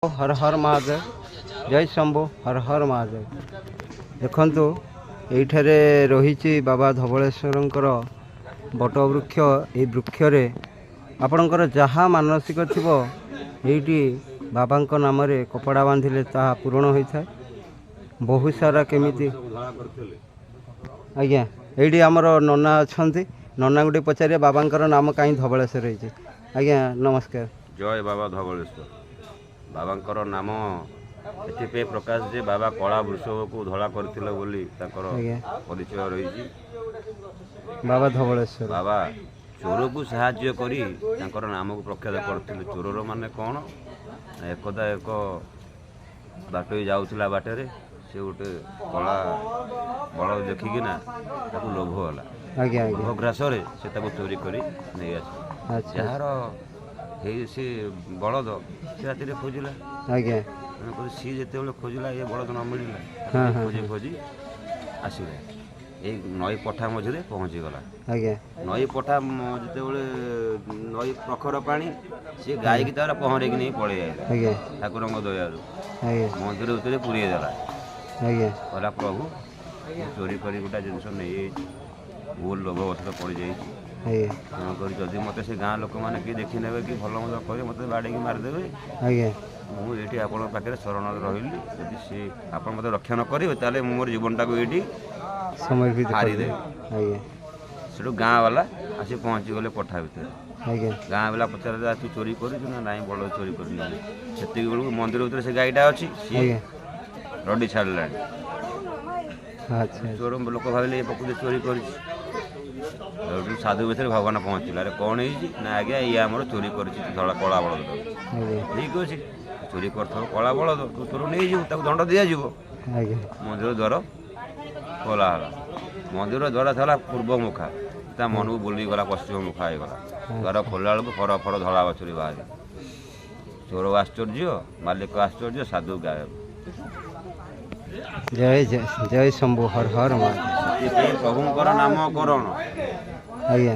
ହର ହର ମହାଦେବ, ଜୟ ଶମ୍ଭୁ, ହର ହର ମହାଦେବ। ଦେଖନ୍ତୁ, ଏଇଠାରେ ରହିଛି ବାବା ଧବଳେଶ୍ୱରଙ୍କର ବଟବୃକ୍ଷ। ଏଇ ବୃକ୍ଷରେ ଆପଣଙ୍କର ଯାହା ମାନସିକ ଥିବ, ଏଇଠି ବାବାଙ୍କ ନାମରେ କପଡ଼ା ବାନ୍ଧିଲେ ତାହା ପୂରଣ ହୋଇଥାଏ। ବହୁତ ସାରା କେମିତି ଆଜ୍ଞା। ଏଇଠି ଆମର ନନା ଅଛନ୍ତି, ନନାଙ୍କୁ ଟିକେ ପଚାରିବା ବାବାଙ୍କର ନାମ କାହିଁ ଧବଳେଶ୍ୱର ହେଇଛି। ଆଜ୍ଞା ନମସ୍କାର। ଜୟ ବାବା ଧବଳେଶ୍ୱର। ବାବାଙ୍କର ନାମ ଏଥିପାଇଁ ପ୍ରକାଶ ଯେ ବାବା କଳା ବୃଷଭକୁ ଧଳା କରିଥିଲେ ବୋଲି ତାଙ୍କର ପରିଚୟ ରହିଛି। ବାବା ଧବଳେଶ୍ୱର ବାବା ଚୋରକୁ ସାହାଯ୍ୟ କରି ତାଙ୍କର ନାମକୁ ପ୍ରଖ୍ୟାତ କରିଥିଲେ। ଚୋରର ମାନେ କ'ଣ? ଏକଦା ଏକ ବାଟୋଇ ଯାଉଥିଲା, ବାଟରେ ସେ ଗୋଟେ କଳା ବଳଦ ଦେଖିକିନା ତାକୁ ଲୋଭ ହେଲା। ଆଜ୍ଞା ଆଜ୍ଞା ଲୋଭଗ୍ରାସରେ ସେ ତାକୁ ଚୋରି କରି ନେଇ ଆସିଲା। ଯାହାର ହେଇ ସେ ବଳଦ, ସେ ରାତିରେ ଖୋଜିଲା। ତେଣୁକରି ସିଏ ଯେତେବେଳେ ଖୋଜିଲା, ଏ ବଳଦ ନ ମିଳିଲା। ଖୋଜି ଖୋଜି ଆସିଲା, ଏଇ ନଈ ପଠା ମଝିରେ ପହଞ୍ଚିଗଲା। ନଈ ପଠା ଯେତେବେଳେ ନଈ ପ୍ରଖର ପାଣି, ସିଏ ଗାଈକି ତାର ପହଁରିକି ନେଇ ପଳେଇ ଆଇଲା। ଠାକୁରଙ୍କ ଦୟାରୁ ମନ୍ଦିର ଭିତରେ ପୁରେଇ ଦେଲା। କହିଲା, ପ୍ରଭୁ, ମୁଁ ଚୋରି କରି ଗୋଟେ ଜିନିଷ ନେଇଯାଇଛି, ଭୁଲ ଲୋଭ ବଶତ ପଡ଼ିଯାଇଛି। ତେଣୁକରି ଯଦି ମୋତେ ସେ ଗାଁ ଲୋକମାନେ କିଏ ଦେଖିନେବେ କି ଭଲ ମନ୍ଦ କହିବେ, ମୋତେ ବାଡ଼େଇକି ମାରିଦେବେ। ମୁଁ ଏଇଠି ଆପଣଙ୍କ ପାଖରେ ଶରଣରେ ରହିଲି। ଯଦି ସେ ଆପଣ ମୋତେ ରକ୍ଷା ନ କରିବେ, ତାହେଲେ ମୁଁ ମୋର ଜୀବନଟାକୁ ଏଇଠି ସମର୍ପିତ ହାରିଦେବି। ସେଠୁ ଗାଁ ବାଲା ଆସି ପହଞ୍ଚିଗଲେ ପଠା ଭିତରେ। ଗାଁ ବାଲା ପଚାରିଲେ, ତୁ ଚୋରି କରିଛୁ? ନା, ନାଇଁ, ବଳଦ ଚୋରି କରିନି। ସେତିକି ବେଳକୁ ମନ୍ଦିର ଭିତରେ ସେ ଗାଈଟା ଅଛି, ସିଏ ରଡ଼ି ଛାଡ଼ିଲାଣି। ଚୋର ଲୋକ ଭାବିଲେ ଏ ପ୍ରକୃତି ଚୋରି କରିଛି। ସେଠୁ ସାଧୁ ଭିତରେ ଭଗବାନ ପହଞ୍ଚିଲା। ଆରେ, କ'ଣ ହେଇଛି? ନା ଆଜ୍ଞା, ଇଏ ଆମର ଚୋରି କରିଛି ଧଳା କଳା ବଳଦ। ଠିକ୍ ଅଛି, ଚୋରି କରିଥିବ କଳା ବଳଦ, ତୁ ତୋର ନେଇଯିବୁ, ତାକୁ ଦଣ୍ଡ ଦିଆଯିବ। ମନ୍ଦିର ଦ୍ୱାର ଖୋଲା ହେଲା। ମନ୍ଦିର ଦ୍ୱାର ଥିଲା ପୂର୍ବ ମୁଖା, ତା ମନକୁ ବୁଲିଗଲା, ପଶ୍ଚିମ ମୁଖା ହେଇଗଲା। ଦ୍ୱାର ଖୋଲିଲା ବେଳକୁ ଫର ଫର ଧଳା ବାଛୁରୀ ବାହାରି। ଚୋର ଆଶ୍ଚର୍ଯ୍ୟ, ମାଲିକ ଆଶ୍ଚର୍ଯ୍ୟ, ସାଧୁ ଗାୟବ। ଜୟ ଜୟ ଜୟ ଶମ୍ଭୁ, ହର ହର ମହାଦେବ। ସେଥିପାଇଁ ପ୍ରଭୁଙ୍କର ନାମକରଣ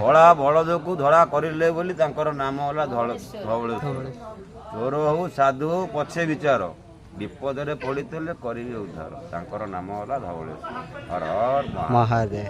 କଳା ବଳଦକୁ ଧଳା କରିଲେ ବୋଲି ତାଙ୍କର ନାମ ହେଲା ଧବଳେଶ୍ୱର। ଚୋର ହଉ ସାଧୁ ହଉ ପଛେ ବିଚାର, ବିପଦରେ ପଡ଼ିଥିଲେ କରିବେ ଉଦ୍ଧାର, ତାଙ୍କର ନାମ ହେଲା ଧବଳେଶ୍ୱର। ହର ହର ମହାଦେବ।